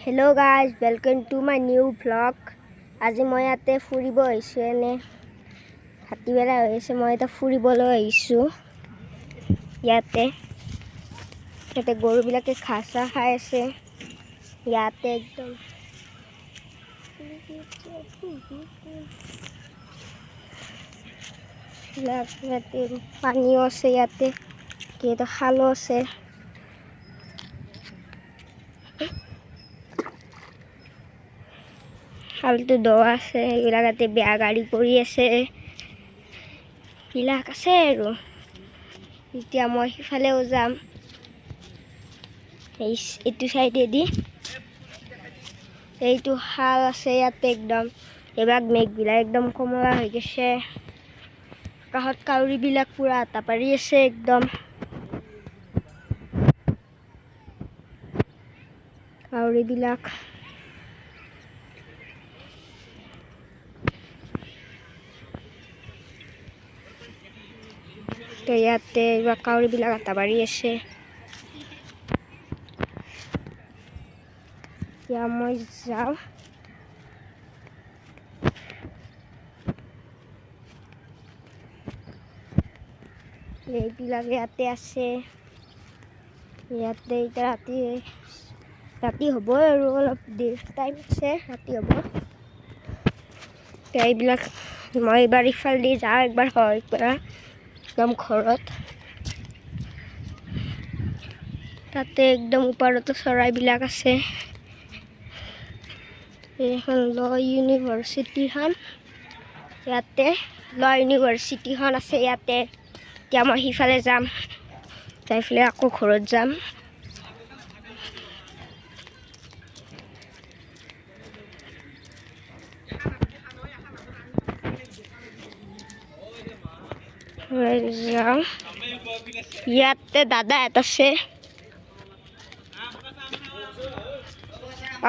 Hello guys, welcome to my new vlog. আজি মই ইয়াতে ফুৰিব আহিছোঁ। এনে ভাটিবেলা হৈ আছে, মই এতিয়া ফুৰিবলৈ আহিছোঁ ইয়াতে। ইয়াতে গৰুবিলাকে ঘাঁহ চাহ খাই আছে ইয়াতে একদম। ইয়াতে পানীও আছে, ইয়াতে কেইটা খালো আছে। খালটো দ আছে, এইবিলাক ইয়াতে বেয়া গাড়ী পৰি আছে, বিলাক আছে। আৰু এতিয়া মই সিফালেও যাম, এই এইটো চাইডেদি। এইটো খাল আছে ইয়াতে একদম। এইবিলাক মেঘবিলাক একদম কমলা হৈ গৈছে। কাষত কাউৰীবিলাক পূৰা আটা পাৰি আছে একদম কাউৰীবিলাক। তো ইয়াতে এইবিলাক কাউৰীবিলাক আটা পাৰি আছে। এতিয়া মই যাওঁ। এইবিলাক ইয়াতে আছে। ইয়াতে এতিয়া ৰাতি ৰাতি হ'বই আৰু অলপ দেৰি টাইম আছে, ৰাতি হ'ব। এতিয়া এইবিলাক মই এইবাৰ ইফালেদি যাওঁ একবাৰ হয় পৰা একদম ঘৰত। তাতে একদম ওপৰতো চৰাইবিলাক আছে। এইখন ল ইউনিভাৰ্চিটিখন, ইয়াতে ল ইউনিভাৰ্চিটিখন আছে ইয়াতে। এতিয়া মই সিফালে যাম, যাই পেলাই আকৌ ঘৰত যাম। যাওঁ, ইয়াতে দাদা এটা আছে।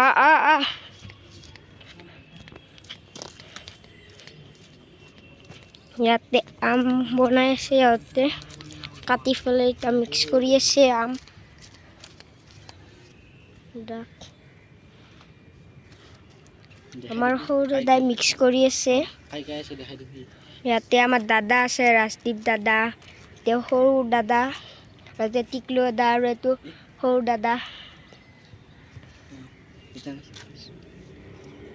অ অ অ ইয়াতে আম বনাই আছে, ইয়াতে কাটি পেলাই এতিয়া মিক্স কৰি আছে আম। আমাৰ সৰু দাদাই মিক্স কৰি আছে। ইয়াতে আমাৰ দাদা আছে, ৰাজদীপ দাদা, তেওঁ সৰু দাদা, তাতে টিকলু দাদা আৰু এইটো সৰু দাদা।